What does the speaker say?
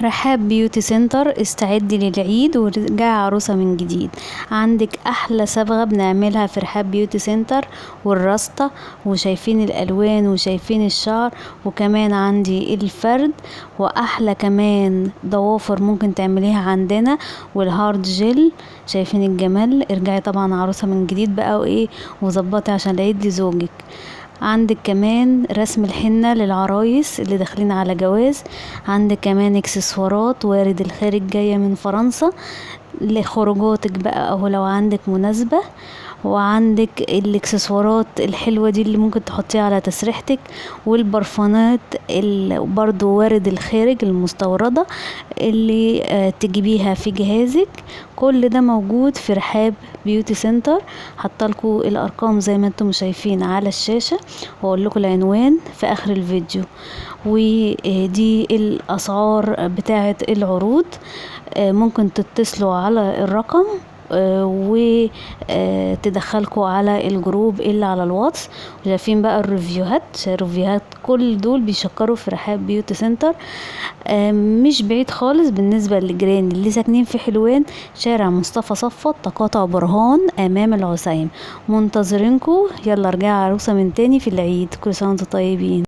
رحاب beauty center، استعدي للعيد ورجعي عروسة من جديد. عندك احلى صبغة بنعملها في رحاب beauty center والراسطة، وشايفين الالوان وشايفين الشعر، وكمان عندي الفرد، واحلى كمان ضوافر ممكن تعمليها عندنا، وال hard gel. شايفين الجمال؟ ارجعي طبعا عروسة من جديد بقى وايه وظبطي عشان العيد لزوجك. عندك كمان رسم الحنة للعرايس اللي داخلين على جواز. عندك كمان اكسسوارات وارد الخارج جاية من فرنسا لخروجاتك بقى او لو عندك مناسبة. وعندك الاكسسوارات الحلوة دي اللي ممكن تحطيها على تسريحتك، والبرفانات اللي برضو وارد الخارج المستوردة اللي تجيبيها في جهازك. كل ده موجود في رحاب beauty center. حاطالكوا الارقام زي ما انتم شايفين على الشاشة، واقول لكم العنوان في اخر الفيديو. ودي الاسعار بتاعة العروض، ممكن تتصلوا على الرقم وتدخلكوا على ال group اللي على الواتس. شايفين بقى ال review هات، review هات كل دول بيشكروا في رحاب beauty center. مش بعيد خالص بالنسبة للجيران اللي ساكنين في حلوان، شارع مصطفى صفوت تقاطع برهان امام العسيم. منتظرينكو، يلا ارجعوا عروسة من تاني في العيد. كل سنة وانتم طيبين.